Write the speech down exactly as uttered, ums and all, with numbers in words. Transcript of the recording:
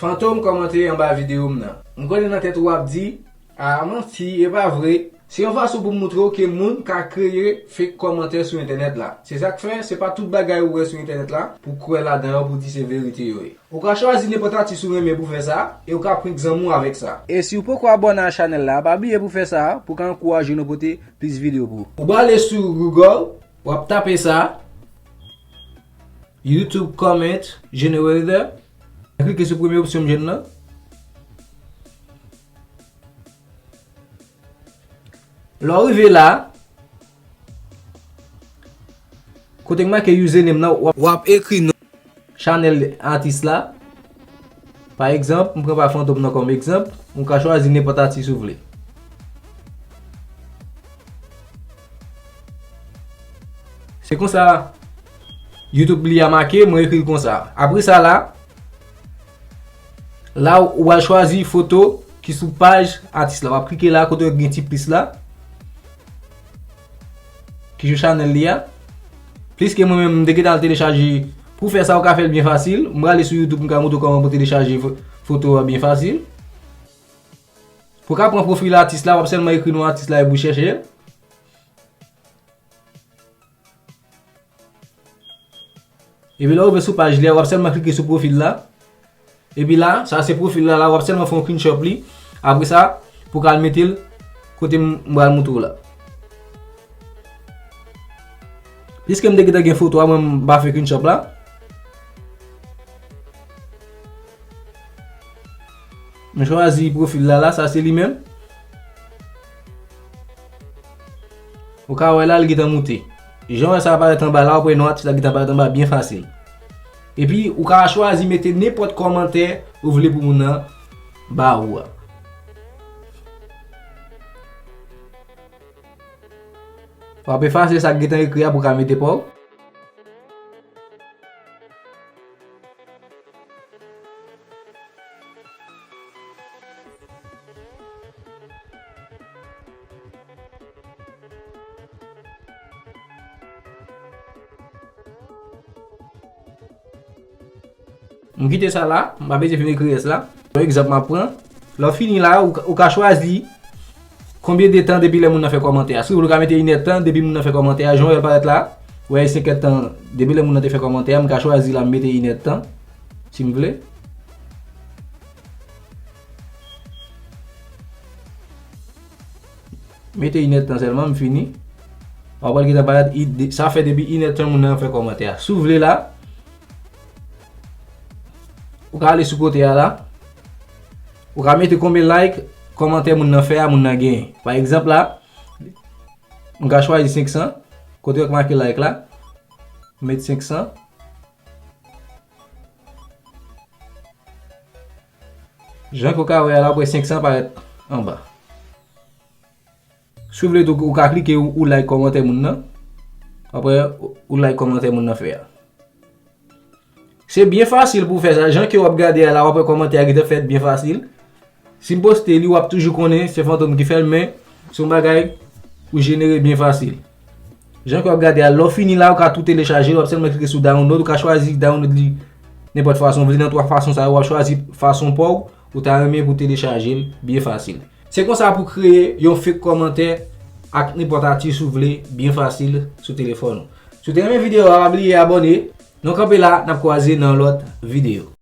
Fantom kòmante anba videyo m nan. M konnen nan tèt ou w ap di, "A, manti, e pa vre." Se yon fason pou m moutre w ke moun ka kreye fake kòmantè sou entènèt la. Se sa k fè, se pa tout bagay ou wè sou entènèt la pou w kwè ladan yo, pou w di se verite yo ye. Ou ka chwazi nenpòt atis ou renmen pou fè sa, e ou ka prank zanmi w avèk sa. E si w poko abòne a chanèl la, pa bliye pou fè sa, pou w ka ankouraje nou pote plis videyo pou ou. Ou prale sou Google, w ap tape sa, YouTube Comment Generator. Klike sou premye opsyon m jwenn nan. Lè w rive la, kote k make username nan, w ap, w ap ekri non chanèl atis la. Pa egzanp, m pran pa Fantom nan kòm egzanp, ou ka chwazi nenpòt atis ou vle. Se konsa YouTube li a make, mwen ekri l konsa. Apre sa la, la ou al chwazi foto ki sou paj atis la. W ap klike la kote gen ti plis la ki sou chanèl li a. Pliske mwen menm, m te gentan al telechaje. Pou fè sa, ou ka fè l byen fasil. M prale sou YouTube, m ka montre w kòman pou telechaje fo-, foto a byen fasil. Pou w ka pran pwofil atis la, w ap sèlman ekri non atis la epi w chèche l. Epi lè w rive sou paj li a, w ap sèlman klike sou pwofil la. Epi la, sa se pwofil la, la, w ap sèlman fè yon screenshot li. Apre sa, pou w ka al mete l kote m, m pral moutre w la. Piske m te gentan gen foto a, mwen m pa fè screenshot la. M chwazi pwofil la, la, sa se li menm. Ou ka wè la, li gentan moute. Jan w wè sa parèt anba la, w ap wè non atis la gentan parèt anba byen fasil. Epi, ou ka chwazi mete nenpòt kòmantè ou vle pou moun nan ba ou a. W ap efase sa k gentan ekri a pou w ka mete pa w. M kite sa la, m pa bezwen fin ekri rès la. Yon egzanp m ap pran. Lè w fini la, ou ka, ou ka chwazi konbyen de tan depi lè moun nan fè kòmantè a. Si w vle, ou ka mete inèdtan depi moun nan fè kòmantè a, jan w wè l parèt la. Ou wè, e senkèdtan depi lè moun nan te fè kòmantè a, m ka chwazi la, m mete inèdtan, si m vle. Mete inèdtan sèlman, m fini. W ap wè l gentan parèt, i de-, sa fè depi inèdtan moun nan fè kòmantè a. Si w vle la, ou ka ale sou kote a la. Ou ka mete konbyen like, kòmantè moun nan fè a, moun nan genyen. Pa egzanp la, m ka chwazi senk san, kote yo k make like la, m met senk san. Jan ke w ka wè a la, w ap wè senk san parèt anba. Si w vle tou, ou ka klike ou, ou like kòmantè moun nan. W ap wè ou like kòmantè moun nan fè a. Se byen fasil pou w fè sa. Jan ke w ap gade a la, w ap wè kòmantè a gentan fèt byen fasil. Si m poste li, w ap toujou konnen se Fantom ki fè l, men se yon bagay ou jenere byen fasil. Jan ke w ap gade a, lè w fini la, ou ka tou telechaje l, w ap sèlman klike sou download, ou ka chwazi download li nenpòt fason w vle. Nan twa fason sa yo, w ap chwazi fason pa w, ou ta renmen pou telechaje l byen fasil. Se konsa pou kreye yon fake kòmantè ak nenpòt atis ou vle byen fasil sou telefòn ou. Si w te renmen videyo a, pa bliye abòne. Nou kanpe la, n ap kwaze nan lòt videyo.